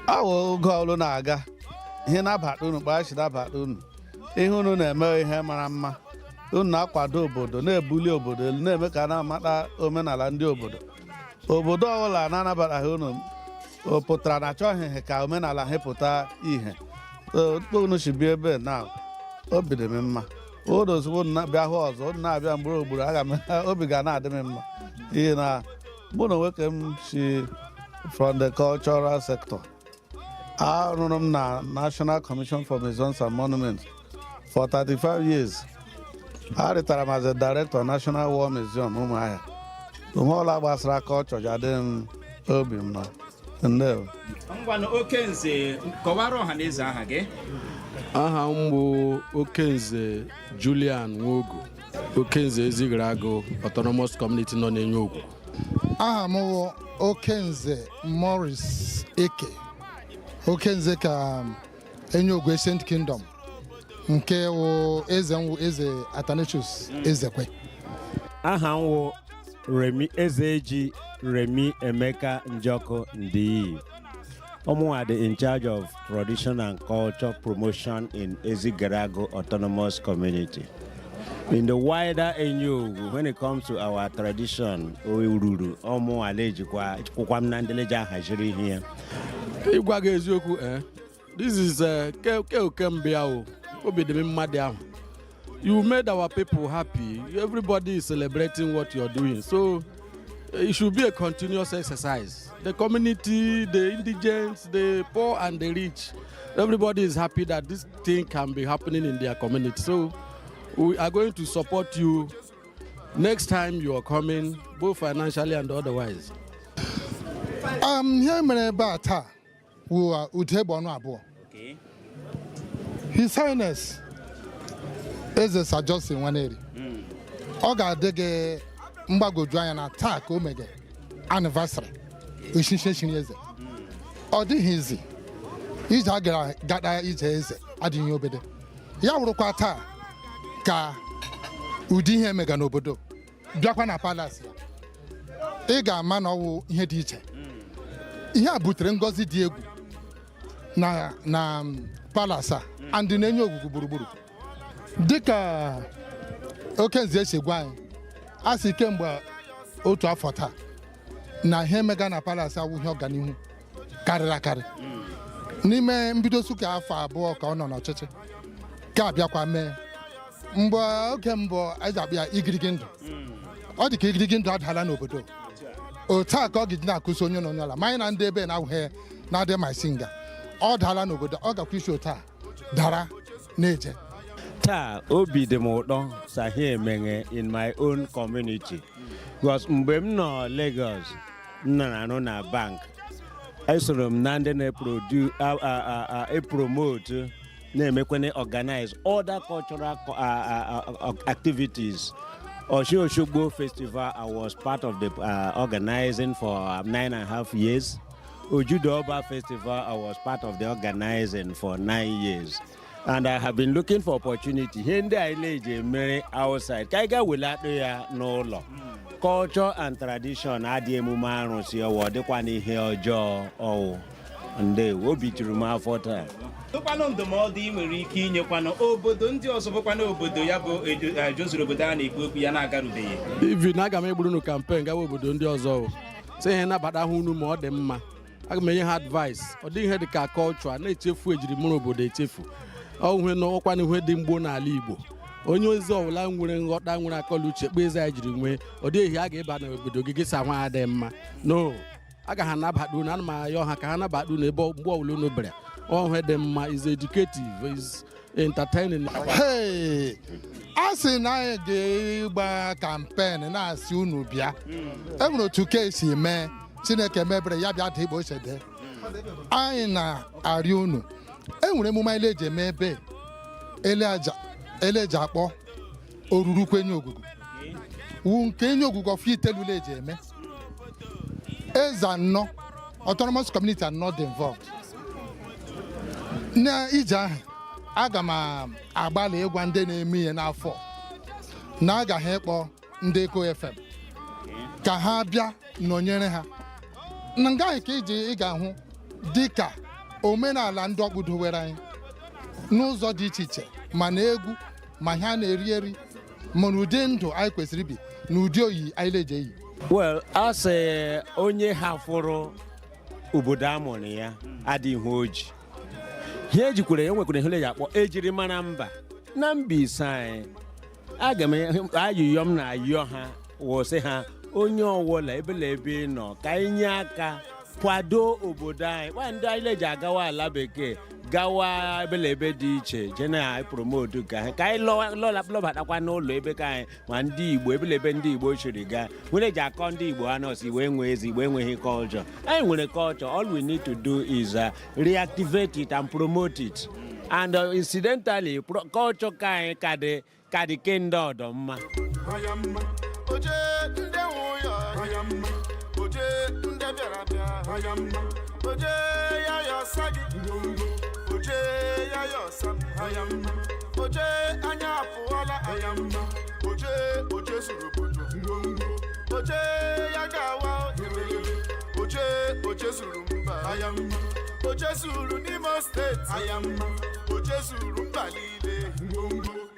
Awụ oge ọlụ na-aga, ihe na-abata unu kpachi nabata unu. Ihe unu na-eme, ihe mara mma. Unu na-akwado obodo, na-ebuli obodo elu, na-eme ka a na-amata omenala ndị obodo. Obodo ọbụla na-anabataghị unu, o pụtara na achọghị ka omenala ha pụta ihe. Unu si bịa ebe na obi dị m mma. Unu ozugbo unu bịa hụ ọzọ, unu na-abịa mgburu ugboro, aga m obi ga na-adị m mma, n'ihi na mụ na onwe m si from the cultural sector. Arụrụ m na National Commission for Museums and Monuments for 35 years. Arịtara m as a director, National War Museum, Ụmụahịa. Ihe ọla gbasara culture ji adị m obi mma. Ndewo. Ngwanụ, Okenze, kọwara ọha na eze aha gị. Aha m bụ Okenze Julian Nwogu, Okenze Ezigara-Agụ Autonomous Community nọ n'Enyiogugu. Aha m bụ Okenze Morris Eke, Okenze ka Enyiogugu Ancient Kingdom, nke wụ eze nwụ Eze Athanasius Ezekwe. Aha m wụ Remi Ezeji Remi Emeka Njọkụ Ndiyi. Ọmụnwa dị in charge of tradition and culture promotion in Ezigaragu Autonomous Community. In the wider Enyiogugu, when it comes to our tradition, Ururu, ọmụnwa na-ejikwa kwụkwa m na ndị leji ahaziri ihe ya. Ịgwa gị eziokwu, this is ke ke oke mbịa o, obi dị m mma dị ahụ. You made our people happy. Everybody is celebrating what you're doing, so it should be a continuous exercise. The community, the indigents, the poor and the rich, everybody is happy that this thing can be happening in their community. So we are going to support you next time you are coming, both financially and otherwise. Ihe mere ebe a taa wụ ude egbe ọnụ abụọ. His Highness Eze Sir Justin Nwaneri, ọ ga-adị gị mgbagwoju anya na taa ka o mege anniversary echichi echiri eze. Ọ dịghị izi ije a gara gada ije eze adịghị obede ya wụrụkwa taa ka ụdị ihe mega n'obodo bịakwa na palace ya. Ị ga-ama na ọwụ ihe dị iche. Ihe a butere ngọzi dị egwu na palace a and na-enye ogwugwu gburugburu. Dịka Okenze esi gwa anyị, a sị kemgbe otu afọ taa na ihe mega na palace awụghị ọganihu karịrị akarị. N'ime mbido suka afọ 2 ka ọ nọ n'ọchịchị ka abịakwa mee mgbe oge mbụ anyị ji akpọ ya igirigi ndụ. Ọ dị ka igirigi ndụ adaala n'obodo otu a ka ọ ga-eji na-akụzi onye na onye ọla ma anyị na ndị ebe na-awụghị na-adị ma isi nga ọ daala n'obodo. Ọ gakwa isi otu a dara na-eje. Taa obi dị m ụtọ sahi emeghe in my own community, because mgbe m nọ Lagos, m nọ na bank, esoro m na ndị na-eprodu e-promote, na-emekwana organize other cultural activities. Osun Osogbo Festival, I was part of the organizing for 9.5 years. Ojude Oba Festival, I was part of the organizing for 9 years. And I have been looking for opportunity. Ihe ndị anyị na-eji emere outside, ka anyị gaa welatụ ya n'ụlọ. Culture and tradition adịghị emume arụsị ọwụ, ọ dịkwa n'ihe ọjọọ ọwụ. Ndewo, obi juru m afọ taa. Tụkwanụ ndụmọdụ ị nwere ike inyekwanụ obodo ndị ọzọ, bụkwanụ obodo ya bụ Ojezuru obodo a na-ekwu okwu ya na-agarubeghị. Even aga m egburu unu campaign gawa obodo ndị ọzọ o. Sị ihe nabata ha unu ma ọ dị mma. Aga m enye ha advice. Ọ dịghị ihe dị ka culture a na-echefu, ejirimara obodo echefu. Ọ ihe n'ọkwa ihe dị mgbo n'ala Igbo. Onye ozi ọbụla nwere nghọta, nwere akọla uche, kpe eze anyị jiri nwee, ọ dịghị ihe a ga-eba n'obodo gị gị sa nwa adịghị mma no aga ha anabata unu. Ana m ayọ ha ka ha nabata unu ebe mgbe ọbụla unu bịara. Ọhụ dị mma, is educative, is entertaining. Hey, a sị na anyị ga-ịgba campaign na-asị unu bịa. E nwere otu ka esi mee Chineke mebere ya bịa dị igbo chede anyị na-arịọ unu. E nwere emume anyị eji eme ebe eleaja eleji akpọ orurukwu enyi ogugu wu nke enyi ogugu ọfọ itelule eji eme eze anọ, autonomous community anọ dị involved na ije ahụ. Aga m agbalị ịgwa ndị na-eme ihe n'afọ na agaghị ịkpọ ndị Eko FM ka ha bịa nọnyere ha na nga ahụ, ka iji ị ga-ahụ dịka omenala ndị ọkpụ dowere anyị n'ụzọ dị iche iche, ma na egwu, ma ihe a na-eri eri, ma na ụdị ndụ anyị kwesịrị ibi na ụdị oyi anyị na-eji eyi. Well, a sị onye hafụrụ obodo a mụrụ ya adịghị oji ihe ejikwere ya nwekwara ihe ya akpọ ejiri mara mba na Mbaise anyị. Aga m ayịyọ m na-ayọ ha wụsị ha, onye ọwụla ebela ebe ị nọ, ka anyị nye aka kwado obodo anyị. Gwa ndị anyị ji agawa ala bekee, gawa ebela ebe dị iche je na promote ka ha ka anyị lọbatakwa n'ụlọ ebe ka anyị ma ndị Igbo ebela ebe ndị Igbo chiri gaa nwere ji akọ ndị Igbo ha nọọsụ Igbo enwe ezi Igbo enweghị culture. Anyị nwere culture. All we need to do is reactivate it and promote it. And incidentally, culture ka anyị ka dị kende ọdọ mma. Oje ndị nwe ya mma, oje ndị bịara bịa mma, oje ya ya ọsa gị, oje ya ya ọsa m mma, oje anya apụọla anya mma, oje oje zuru obodo, oje ya ga-awa, oje oje zuru mba anya mma, oje zuru n'Imo Steeti anya mma, oje zuru mba niile.